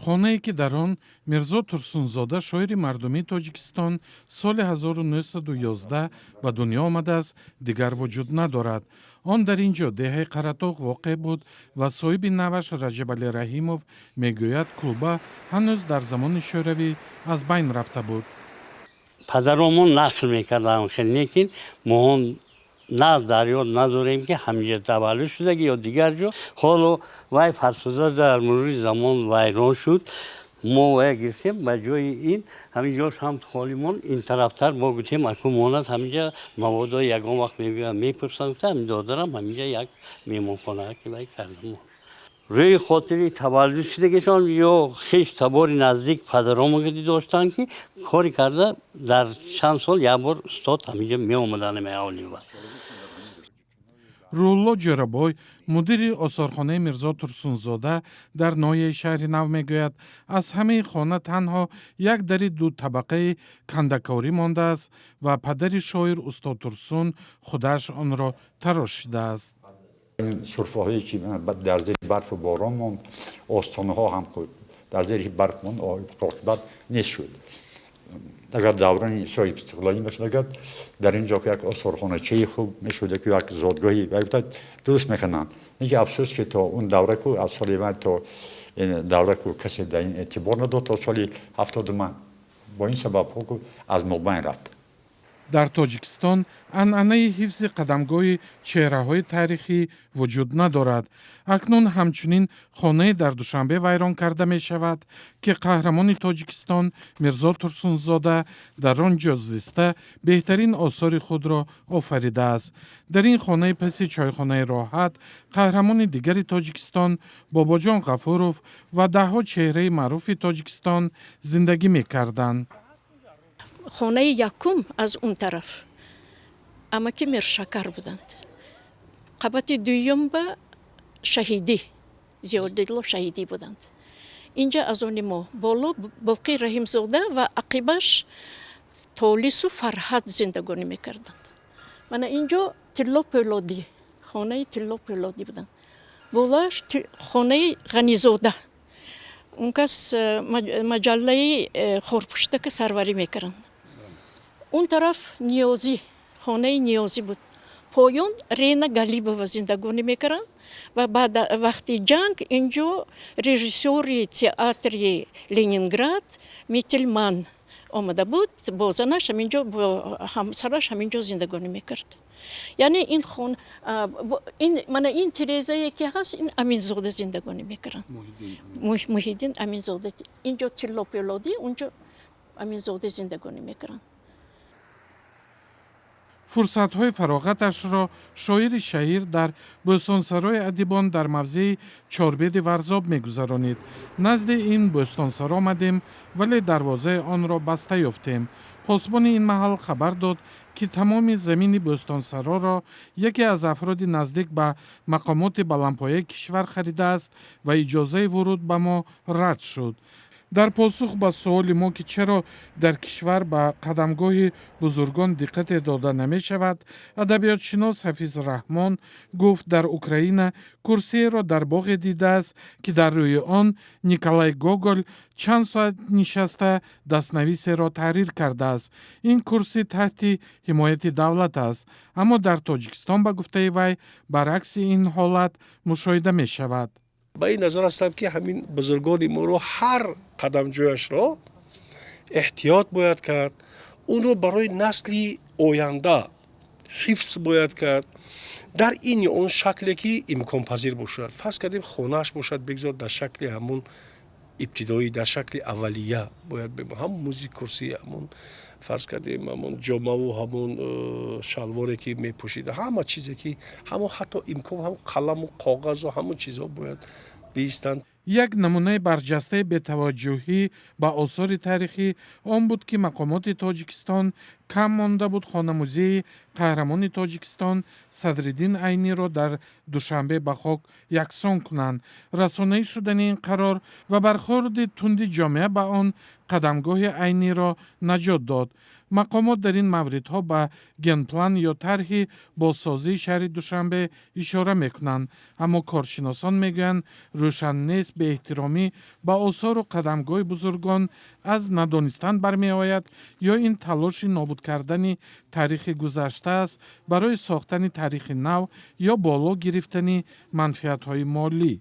Хонае, ки дар он Мирзо Турсунзода, шоири мардумии Тоҷикистон, соли 1911 ба дунё омадааст, дигар вуҷуд надорад. Он дар ин ҷо, деҳаи Қаратоғ, воқеъ буд ва соҳиби наваш Раҷабалӣ Раҳимов мегӯяд, кулба ҳанӯз дар замони Шӯравӣ аз байн рафта буд. Падаромон нақл мекарданд хеле, лекин моҳон на дар ёд надорем, ки ҳаминҷа таваллуд шудаги ё дигар ҷо. Ҳоло вай фарсуда, дар мурури замон вайрон шуд. Мо вая гирифтем, ба ҷои ин ҳамин ҷош ҳам холӣ монд. Ин тарафтар мо гуфтем, аку монад ҳаминҷа, мабодо ягон вақт мебиёям, мепурсам. Гуфта, ҳамин додарам ҳаминҷа як меҳмонхона ки вай кардам. Рӯи хотири таваллуд шудагишон ё хеш табори наздик падаромо доштанд, ки кори карда, дар чанд сол як бор устод ҳаминҷа меомаданд меавлива. Рӯҳулло Ҷӯрабой, мудири осорхонаи Мирзо Турсунзода дар ноҳияи Шаҳри Нав, мегӯяд, аз ҳамаи хона танҳо як дари дутабақаи кандакорӣ мондааст ва падари шоир, устод Турсун, худаш онро тарошидааст. Сурфаҳое, ки дар зери барфу борон монд, остонаҳо ҳам дар зери барф монд, оқибат нест шуд. Агар даврони соҳибистиқлолӣ мешуд, агар дар ин ҷо як осорхоначаи хуб мешуд, як зодгоҳи дуруст мекунанд. Лекин афсӯс, ки то он давраку, аз соли то давраку, касе дар ин эътибор надод то соли 70, бо ин сабабҳо аз мобайн рафт. Дар Тоҷикистон анъанаи ҳифзи қадамгоҳи чеҳраҳои таърихӣ вуҷуд надорад. Акнун ҳамчунин хонае дар Душанбе вайрон карда мешавад, ки қаҳрамони Тоҷикистон Мирзо Турсунзода дар он ҷо зиста, беҳтарин осори худро офаридааст. Дар ин хонаи паси чойхонаи Роҳат қаҳрамони дигари Тоҷикистон Бобоҷон Ғафуров ва даҳҳо чеҳраи маъруфи Тоҷикистон зиндагӣ мекарданд. Хонаи якум аз он тараф амаки Миршакар буданд. Қабати дуюм ба Шаҳидӣ, Зиёдилло Шаҳидӣ буданд. Инҷа аз они мо боло Боқӣ Раҳимзода ва ақибаш Толису Фарҳад зиндагонӣ мекарданд. Мана инҷо Тилло Пӯлодӣ, хонаи Тилло Пӯлодӣ буданд. Болоаш хонаи Ғанизода, он кас маҷаллаи Хорпуштака сарварӣ мекарданд. Он тараф Ниёзӣ, хонаи Ниёзӣ буд. Поён Рена Галибова зиндагонӣ мекарданд ва баъд вақти ҷанг инҷо режиссёри театри Ленинград Мительман омада буд бо занаш ҳаминҷо, бо ҳамсараш ҳаминҷо зиндагонӣ мекард. Яъне ин хон ин мана ин тирезае, ки ҳаст, ин Аминзода зиндагонӣ мекарданд, Муҳиддин Аминзода. Инҷо Тилло Пӯлодӣ, унҷо Аминзода зиндагонӣ мекарданд. Фурсатҳои фароғаташро шоири шаҳир дар бӯстонсарои адибон дар мавзеи Чорбеди Варзоб мегузаронид. Назди ин бӯстонсаро омадем, вале дарвозаи онро баста ёфтем. Посбони ин маҳал хабар дод, ки тамоми замини бӯстонсароро яке аз афроди наздик ба мақомоти баландпояи кишвар харидааст ва иҷозаи вуруд ба мо рад шуд. Дар посух ба суоли мо, ки чаро дар кишвар ба қадамгоҳи бузургон диққате дода намешавад, адабиётшинос Ҳафиз Раҳмон гуфт, дар Украина курсиеро дар боғе дидааст, ки дар рӯи он Николай Гоголь чанд соат нишаста, дастнависеро таҳрир кардааст. Ин курсӣ таҳти ҳимояти давлат аст. Аммо дар Тоҷикистон, ба гуфтаи вай, баръакси ин ҳолат мушоҳида мешавад. Ба ин назар ҳастам, ки ҳамин бузургони моро ҳар қадамҷояшро эҳтиёт бояд кард, онро барои насли оянда ҳифз бояд кард дар ин ё он шакле, ки имконпазир бошад. Фарз кардем, хонааш бошад, бигзор дар шакли ҳамун ибтидоӣ, дар шакли аввалия бояд, ҳам музи курсӣ, ҳамун, фарз кардем, ҳамун ҷомаву ҳамун шалворе, ки мепӯшида, ҳама чизе, ки ҳамон, ҳатто имкон, ҳамун қаламу коғазу ҳамун чизҳо бояд биистанд. Як намунаи барҷастаи бетаваҷҷӯҳӣ ба осори таърихӣ он буд, ки мақомоти Тоҷикистон Кам монда буд, хонамузеи қаҳрамони Тоҷикистон Садриддин Айниро дар Душанбе ба хок яксон кунанд. Расонаӣ шудани ин қарор ва бархӯрди тунди ҷомеа ба он қадамгоҳи Айниро наҷот дод. Мақомот дар ин мавридҳо ба генплан ё тарҳи бозсозии шаҳри Душанбе ишора мекунанд, аммо коршиносон мегӯянд, рӯшан нест, беэҳтиромӣ ба осору қадамгоҳи бузургон аз надонистан бармеояд ё ин талоши нобуд кардани таърихи гузашта аст барои сохтани таърихи нав ё боло гирифтани манфиатҳои молӣ.